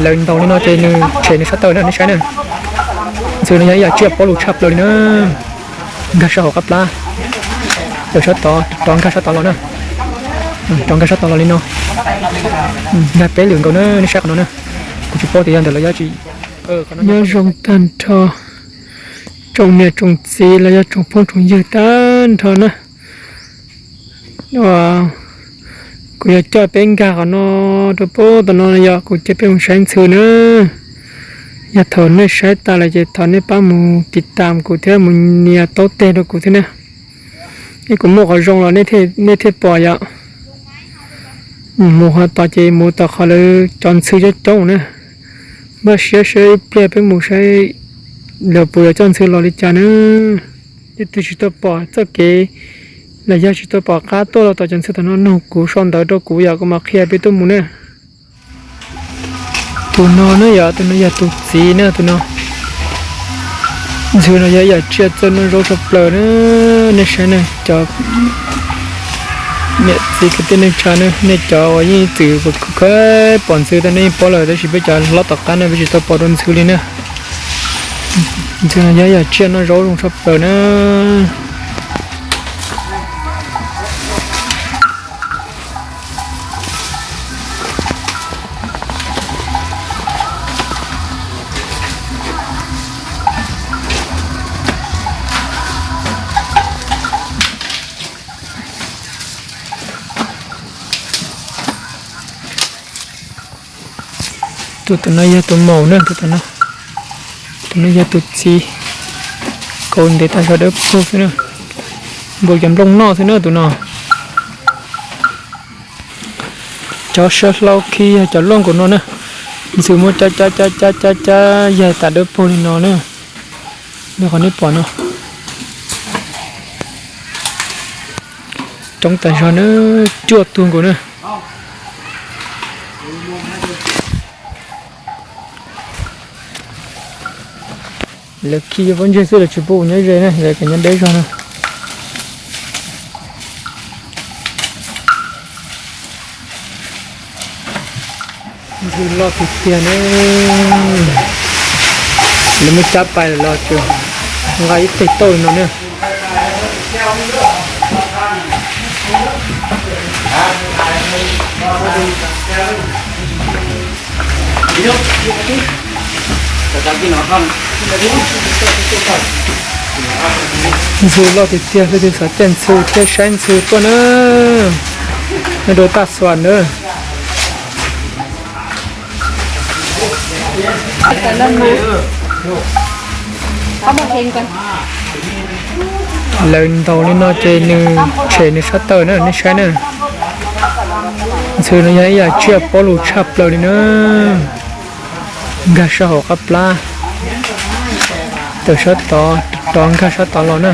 Lawv ntaus li no ces nws tshem nws sab taw na, nej saib na. Ntxhw no yog ib yam tsiaj pob lus tshaj plaws li na. Nkag sab hauv qab plab, tawm sab tod, rov nkag sab tod los na. Rov nkag sab tod los li no. Nkag peb lwm nkaus na, nej saib qhov no na. Kuv tsis paub tias yog ntawm lawv yog tsis. Nyob zoo tag nrho tsoom niam tsoom txiv los yog tsoom phooj tsoom ywg tag nrho na. Kuv yuav coj peb nkag qhov no rau pem tom no, yog kuv coj peb mus saib ntxhw na. Yog thaum nej saib tas lawm ces thov nej pab mus tiv tam kuv thiab mus nias taub teg rau kuv thiab na. Es kuv muaj qhov zoo los nej thiaj pom yom. Mus qhov tod ces mus tom qhov lawv cov ntxhw coob coob na. Npaj siab saib ib pliag peb mus saib lawv puas yuav coj ntxhw los li cas na. Leej twg tsis tau pom txoj kev los yog tsis tau pom qab tuaj los tom cov ntxhw tom no nug kuv sau ntawv rau kuv yom, kuv mam qhia peb tuaj mus na. Tus no na yom, tus no yog tus txiv na, tus no. Ntxhw no yog ib yam tsiaj txawj noj zaub tshaj plaws na, nej saib na, cov niam txiv kwv tij neej tsa na, nej cov uas yeej txwm khav pom ntxhw tej nej yeej paub lawm, tab sis peb cov hlob tom qab no peb tsis tau pom dua ntxhw li na. Ntxhw no yog ib yam tsiaj noj zaub zoo tshaj plaws na. Tus tom no yog tus maum na, tus tom no. Tus no yog tus txiv. Kaus ntev tas zog dawb paug xwb na. Nkaus cov nplooj noj xwb na tus no. Cov sawv hlau khi yog cov luaj nkaus no na. Ntxhw muab cab cab cab cab cab cab yaig tas dawb paug li no na. Li qhov nej pom no. Coob tas zog na, cuaj tug nkaus na. Lawv khi yuav pob ntseg xwb, lawv tsis pub kuv nyob ze na, lawv kom nyob deb zog na. Ntxhw loj tiag tiag na. Lawv muab cab pais los tsuas nqa ib teg tauj li no na. Ntxhw loj tiag tiag, leej twg xav caij ntxhw thiab saib ntxhw tuaj na. Nyob rau Taj Xuas na. Lawv ntaus li no ces nws tshem nws sab taw na, nej saib na. Ntxhw no yog ib yam tsiaj pob lus tshaj plaws li na. Nkag sab hauv qab plab, tawm sab tod, rov nkag sab tod los na.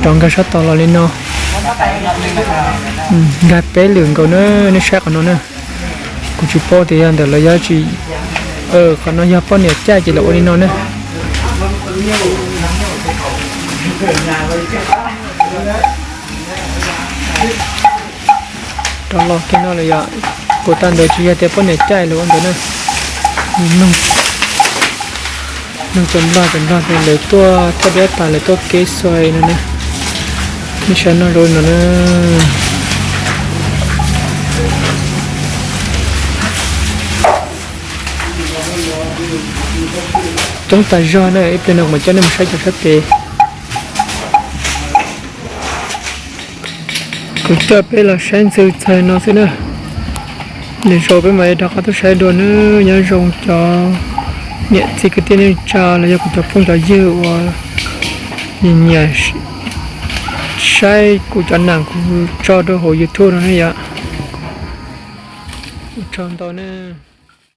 Rov nkag sab tod los li no. Nkag peb lwm nkaus na, nej saib qhov no na. Kuv tsis paub tias yog ntawm lawv yog tsis, qhov no yog poj niam caij ces lawv ua li no na. Rov los kiag no lawm yom, puas tag ntawd tsis yog tias poj niam caij lawv ua ntawd na. Noog cov nplog cov nplog ces lawv tuaj thaj dab tas lawv tuaj kev xuas no na. Nej saib noj zaub no na. Coob tas zog na, ib pliag no kuv mam coj nej mus saib cov sab pem. Kuv coj peb los saib ntxhw txog no xwb na. Lwm zaus peb mam li rov qab tuaj saib dua na. Nyob zoo cov niam txiv kwv tij neej tsa los yog kuv cov phooj cov ywg uas nyiam saib kuv cov nam kuv tso rau hauv YouTube no ne yom. Ua tsaug ntau na.